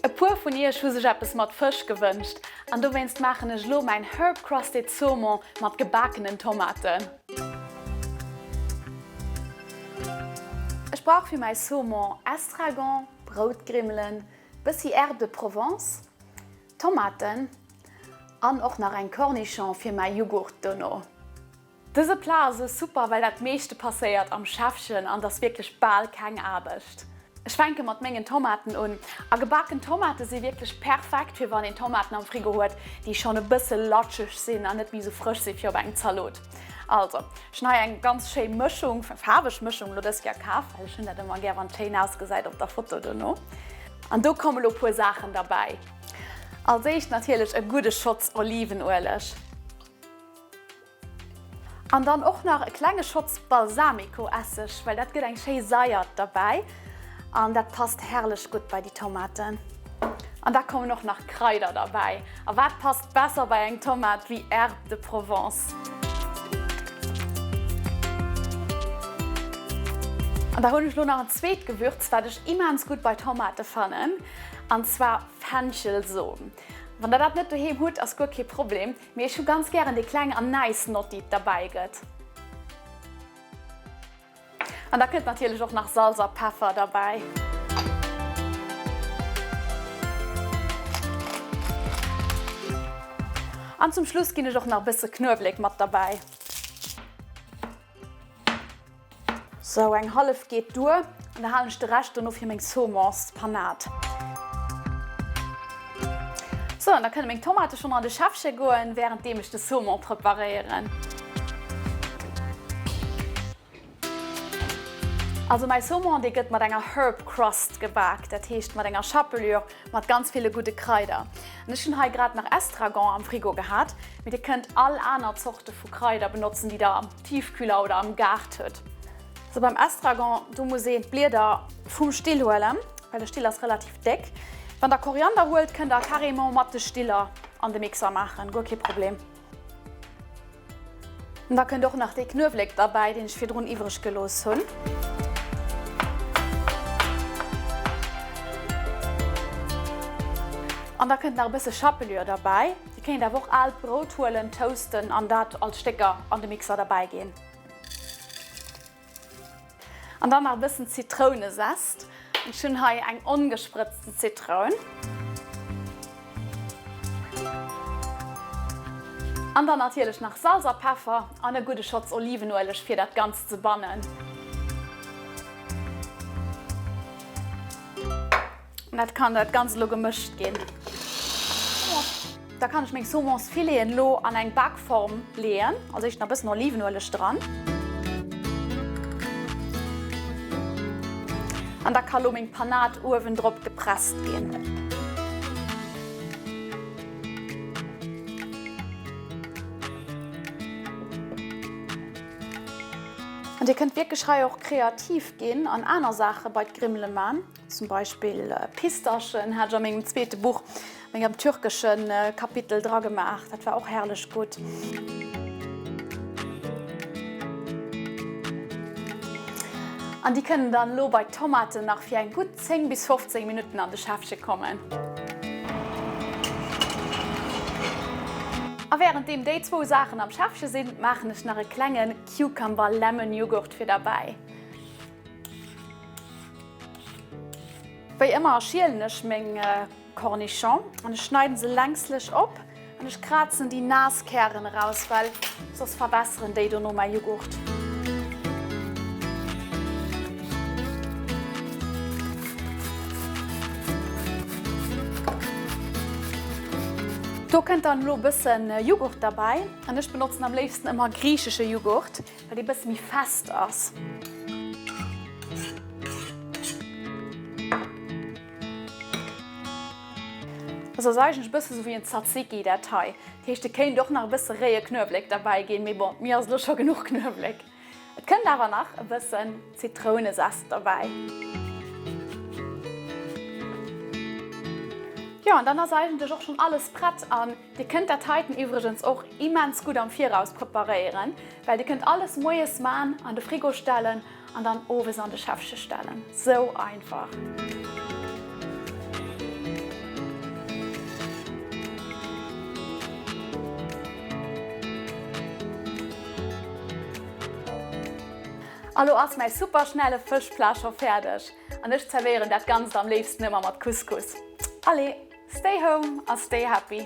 E puer vun iech hu sech eppes mat Fësch gewënscht an dowéinst maachen ech elo mäin Herb Crusted Saumon mat gebakenen Tomaten. Ech brauch fir mäi Saumon Estragon, Broutgrimmelen, bëssi Herbes de Provence, Tomaten an och nach eng Cornichon fir mäi Jughurt dono. Dëse Plat ass esou super, well dat meeschte passéiert am Schäffchen an et ass wierklech bal keng Aarbecht. Ech fänke mat mengen Tomaten un. A gebaken Tomate si wierklech perfekt fir wann een Tomaten am Frigo huet, déi schonn e bësse latscheg sinn an net méi esou frësch si fir op eng Zalot. Also, ech hunn hei eng ganz schéi Mëschung, faarweg Mëschung elo dës Kéier kaf, well ech hunn dat ëmmer gär wann et schéin ausgesäit op der Foto dono. An do komme lo puer Saachen derbäi. Als éischt natierlech e gudde Schotz Olivenueleg. An dann och nach e klenge Schotz Balsamico-Esseg, well dat gëtt eng schéi Saiert derbäi an dat passt herrlech gutt bei déi Tomaten. An da kommen och nach Kraider derbäi. A wat passt besser bei eng Tomat wéi Herbes de Provence? An da hunn ech lo nach en zweet Gewürz, wat ech immens gutt bei Tomate fannen, an zwar Fenchelsom. Wann der dat net doheem hutt, ass guer kee Problem. Mee ech hu ganz gären déi kleng Anäisnott déi et derbäi gëtt. An da kënnt natierlech och nach Salz a Peffer derbäi. An zum Schluss ginn ech och nach e bësse Knuewelek mat derbäi. Sou, eng hallef geet duer an da halen ech de Rescht dono fir meng Saumonspanade. Sou, an da kënne meng Tomate schonn an de Schäffche goen, wärenddeem ech de Saumon preparéieren. Also mäi Saumon, dee gëtt mat enger Herb Crust gebak, dat heescht mat enger Chapelure mat ganz ville gudde Kraider. An ech hunn hei grad nach Estragon am Frigo gehat, mee dir kënnt all aner Zorte vu Kraider benotzen, déi der am Tiefkühler oder am Gaart huet. Sou beim Estragon, do muss een d'Blieder vum Still huelen, well de Still ass relativ déck. Wann der Koriander huelt, kënnt der carrément mat de Stiller an de Mixer maachen, guer kee Problem. An da kënnt och nach dee Knuewelek derbäi, deen ech virdrun iwwreg gelooss hunn. An da kënnt nach e bësse Chapelure derbäi. Dir kéint awer och aalt Brout huelen, toasten an dat als Stécker an de Mixer derbäi ginn. An dann nach e bëssen Zitrounesest. Ech hunn hei eng ongesprëtzten Zitroun. An dann natierlech nach Salz a Peffer an e gudde Schotz Olivenueleg fir dat Ganzt ze bannen. Dat kann dat Ganzt elo gemëscht ginn. Da kann ech meng Saumonsfileten elo an eng Bakform leeën. Als éischt nach e bëssen Olivenueleg dran. An da ka lo meng Panade uewendrop gepresst ginn. An Dir kënnt wierklech hei och kreativ ginn an aner Saache bei d'Grimmele man. Zum Beispill Pistaschen hat ech a mengem zweete Buch, mengem türkesche Kapitel dra gemaach. Dat war och herrlech gutt. An déi kënnen dann elo bei d'Tomaten nach fir eng gutt 10 bis 15 Minutten an de Schäffche kommen. A wärenddeem déi zwou Saachen am Schäffche sinn, maachen ech nach e klenge Cucumber Lemon Jughurt fir derbäi. Wéi ëmmer schielen ech meng Cornichon an ech schneiden se längslech op an ech krazen déi naass Kären eraus, well soss verwässeren déi dono mäi Jughurt. Do kënnt dann elo e bëssen Jughurt derbäi an ech benotzen am léifsten ëmmer griichesche Jughurt. Well dee bësse méi fest ass. Das ass eigentlech e bësse sou wéi en Tzatziki dat hei. Dat heescht et kéint och nach e bësse réie Knuewelek derbäi ginn, mee bon, mir ass elo scho genuch Knuewelek. Et kënnt awer nach e bëssen Zitrounesest derbäi. Jo, an dann ass eigentlech och schonn alles prett an Dir kënnt dat heiten iwwregens och immens gutt am Viraus preparéieren, well dir kënnt alles moies man, an de Frigo stellen an dann owes an de Schäffche stellen. Sou einfach! A lo ass mäi super schnelle Fëschplat scho fäerdeg an ech zerwéieren dat Ganzt am léifsten ëmmer mat Couscous. Allez, stay home a stay happy!